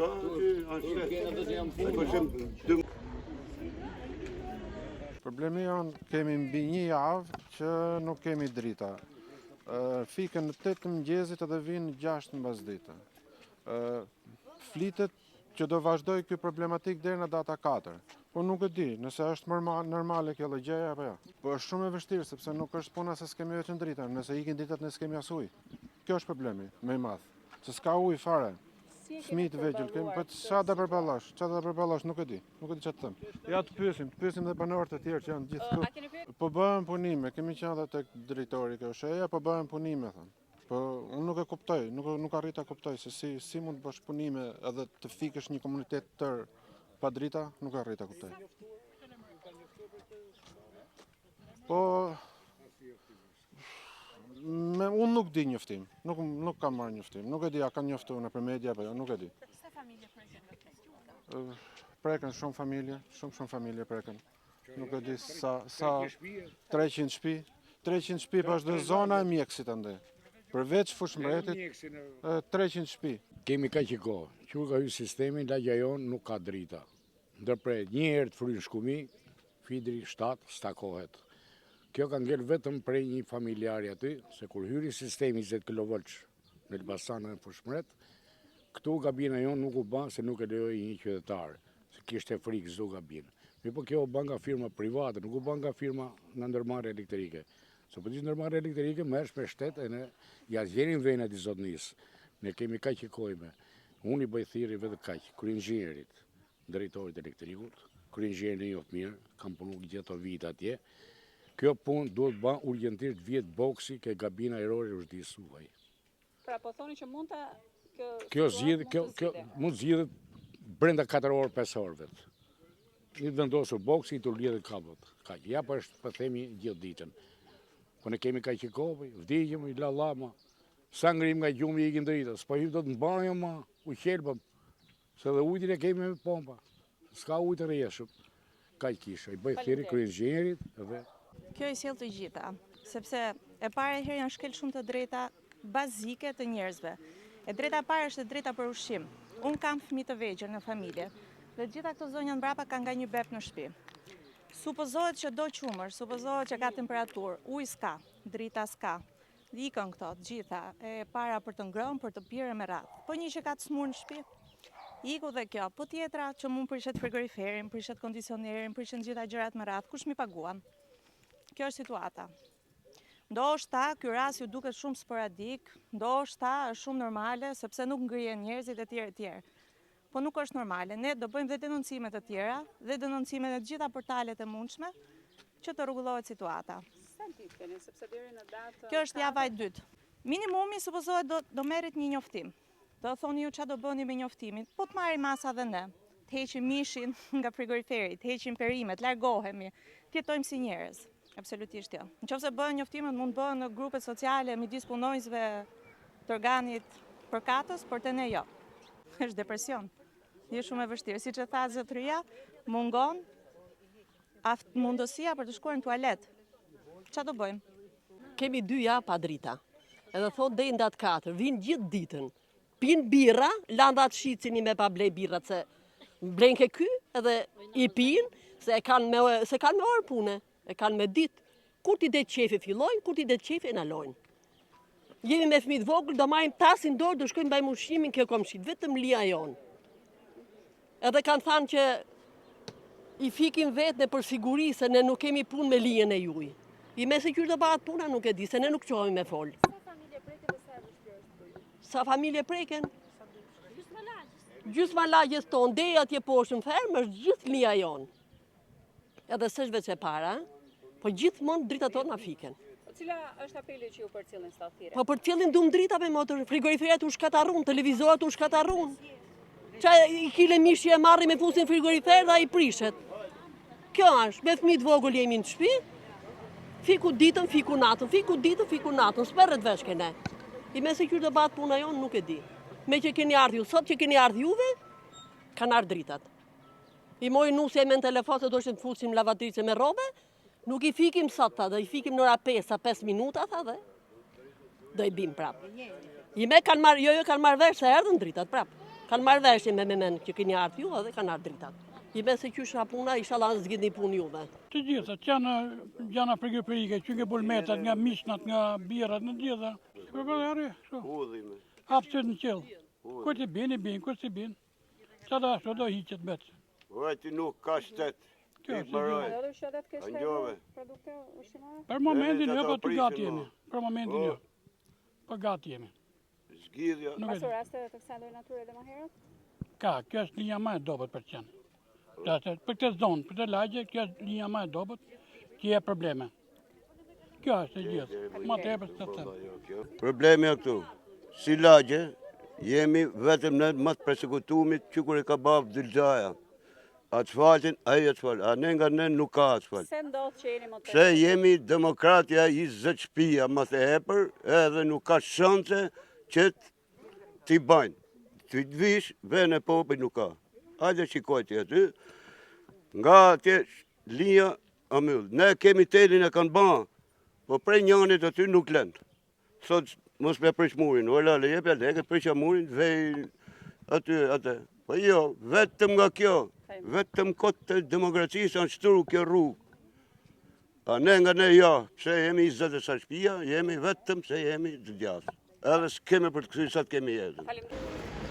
Këta që janë shtet. Problemi jonë, kemi mbi një javë që nuk kemi drita. Fiken në 8 të mëngjezit edhe vinë në 6 mbasdite. Flitet që do vazhdoj ky problematik deri në data 4. Po nuk e di, nëse është normal, normale kjo lloj gjëje apo jo. Po është shumë e vështirë sepse nuk është puna se s'kemi vetëm drita, nëse ikin dritat ne s'kemi as ujë. Kjo është problemi më i madh, se s'ka ujë fare. Fëmijë të vegjël kemi, po ça do përballosh? Ça do përballosh, nuk e di. Nuk e di çfarë të them. Ja të pyesim, të pyesim dhe banorët e tjerë që janë gjithë këtu. Po bëhen punime, kemi qenë edhe tek drejtori ke OSHEE-ja, po bëhen punime thonë. Po unë nuk e kuptoj, nuk nuk arrij ta kuptoj se si si mund të bësh punime edhe të fikësh një komunitet tërë pa drita, nuk arrij ta kuptoj. Po me unë nuk di njoftim, nuk nuk kam marrë njoftim, nuk e di a kanë njoftuar nëpër media apo jo, nuk e di. Sa familje preken nga kjo situatë? Preken shumë familje, shumë shumë familje preken. Nuk e di sa sa 300 shtëpi, 300 shtëpi po është dhe zona e mjekësit andej. Përveç Fushëmbretit, 300 shtëpi. Kemi kaq kohë, që kur ka hyrë sistemi, lagja jonë nuk ka drita. Ndërpret, një herë të fryn shkumi, fidri 7 s'takohet. Kjo ka ngel vetëm prej një familjari aty, se kur hyri sistemi 20 kV në Elbasan në Fushëmbret, këtu gabina jonë nuk u ba se nuk e lejoi një qytetar, se kishte frikë s'du gabinë. Mirë po kjo u ba nga firma private, nuk u ba nga firma nga ndërmarrja elektrike. Se po të ndërmarrja elektrike më është me shtet e ne ja gjenim venat i zotnisë. Ne kemi kaq kohë Unë i bëj thirrje vetëm kaq, kryeinxhinierit, drejtorit elektrikut, kryeinxhinierin e njoh mirë, kam punu gjithë ato vite atje. Kjo punë duhet ba urgjentisht vihet boksi ke gabina ajrore Ruzhdi Suhaj. Pra po thoni që mund ta kjo Kjo zgjidh, kjo kjo mund të zgjidhet brenda 4 orë, 5 orë vetë. I vendosur boksi i të lidhet kabllot. Kaq, ja po është po themi gjithë ditën. Po ne kemi kaq kohë, vdiqëm i la llama. Sa ngrim nga gjumi ikin drita, s'po hym dot në banjo ma, u qelbëm. Se dhe ujtin e kemi me pompa. S'ka ujë të rrjedhshëm. Kaq kisha, i bëj thirrje kryeinxhinierit dhe Kjo i sjell të gjitha, sepse e para herë janë shkel shumë të drejta bazike të njerëzve. E drejta e parë është e drejta për ushqim. Unë kam fëmijë të vegjël në familje dhe të gjitha këto zonja mbrapa kanë nga një beb në shtëpi. Supozohet që do qumër, supozohet që ka temperaturë, ujë s'ka, drita s'ka. Ikën këto, të gjitha, e para për të ngrënë, për të pirë me radhë. Po një që ka të smur në shtëpi, iku dhe kjo. Po tjetra që mund prishet frigoriferin, prishet kondicionerin, prishen gjitha gjërat me radhë, kush m'i paguan? Kjo është situata. Ndoshta ky rast ju duket shumë sporadik, ndoshta është shumë normale sepse nuk ngrihen njerëzit e tjerë e tjerë. Po nuk është normale. Ne do bëjmë dhe denoncime të tjera dhe denoncime në të gjitha portalet e mundshme që të rregullohet situata. Sa ditë keni, sepse deri në datë Kjo është java e dytë. Minimumi supozohet do do merret një njoftim. Do thoni ju çfarë do bëni me njoftimin? Po të marrim masa dhe ne. Të heqim mishin nga frigoriferi, të heqim perimet, largohemi, të jetojmë si njerëz. Absolutisht jo. Në qoftë se bëhen njoftimet, mund bëhen në grupet sociale midis punonjësve të organit përkatës, por te ne jo. Është depresion. Është shumë e vështirë. Siç e tha zotëria, mungon aft mundësia për të shkuar në tualet. Qa do bëjmë? Kemi dy javë pa drita. Edhe thot deri në datë 4, vinë gjithë ditën. Pin birra, lanë dhe atë shitësin i me pa blej birrat, se blen ke ky edhe i pin, se e kanë me, se kanë me orë pune, e kanë me ditë. Kur t'i det qefi fillojnë, kur t'i det qefi e nalojnë. Jemi me fëmijë të vogël, do marrim tasin dorë, do shkojmë bajmë ushqimin kjo komshit, vetëm lija jonë. Edhe kanë thanë që i fikim vetë ne për siguri se ne nuk kemi punë me linjën e juj. I me se qysh do bëhet puna nuk e di, se ne nuk çohemi me fol. Sa familje preken dhe sa e vështirë është për ju? Sa familje preken? Gjysma lagjes tonë, deri atje poshtë në fermë, është gjithë linja jonë. Edhe s'është veç e para, po gjithmonë dritat tonë na fiken. Po cila është apeli që ju përcjellin sa thirrje? Po përcjellin dum drita me motor, frigoriferat u shkatarrun, televizorat u shkatarrun. Qa i kile mishi e marrim e fusin frigorifer dhe ai prishet. Kjo është, me fëmijë të vogël jemi në shtëpi. Fiku ditën, fiku natën, fiku ditën, fiku natën, s'merret vesh ke ne. I me se qysh do bëhet puna jonë, nuk e di. Me që keni ardhë ju, sot që keni ardhë juve, kanë ardhë dritat. I mori nusja me në telefon se do të fusim lavatriçe me rrobe, nuk i fikim sot, tha, do i fikim në ora 5, 5 minuta, tha dhe, do i bim prapë. I me kanë marrë, jo, jo, kanë marrë vesh se erdhën dritat prapë. Kanë marrë vesh me me men që keni ardhë ju edhe kanë ardhë dritat. I me se qysh a puna, ishalla zgjidhni punë juve. Të gjitha, që janë gjana frigoriferike, që nga bulmetat, nga mishnat, nga birrat, në gjitha. Për për arë, kështu. Udhime. Hapësirë në qiell. Kur t'i bin, i bin, kur s'i bin. Qa da ashtu do hiqet vetë. Ore ti nuk ka shtet. Kjo I është e mbaroj. A do të edhe të kesh Angjove. produkte ushqimore? Për momentin Edhe jo, ato po të prishin, gati mo. jemi. Për momentin Po. jo. Po gati jemi. Zgjidhja. Nuk e Pasur di. raste të kësaj lloj natyre edhe më herët? Ka, kjo është linja më e dobët për qenë. Do të thotë, për këtë zonë, për këtë lagje, kjo është linja më e dobët që jep probleme. Kjo është e gjithë. Ma tepër s'të them. Problemi është këtu. Si lagje, jemi vetëm ne më të persekutumit që kur e ka ba Abdylxhaja. Asfaltin, ai asfalt. A ne nga ne nuk ka asfalt. Pse ndodh që jeni më të Pse jemi demokratja 20 shtëpia më të epër, edhe nuk ka shanse që t'i bajnë. Ti të vish, vene popi nuk ka. Hajde shikoj ti aty, nga atje linja amyll. Ne kemi telin e kanë ba, po prej njanit aty nuk lënd. Sot mos me prish murin, o lale, jepja lekët, prisha murin, vej aty, atë. Po jo, vetëm nga kjo, vetëm kot të demokracisë janë shtru kjo rrugë. A ne nga ne jo, pse jemi 20 e sa shtëpia, jemi vetëm pse jemi të djathtë. Edhe s'kemi për të kthyer sa të kemi jetën. Faleminderit.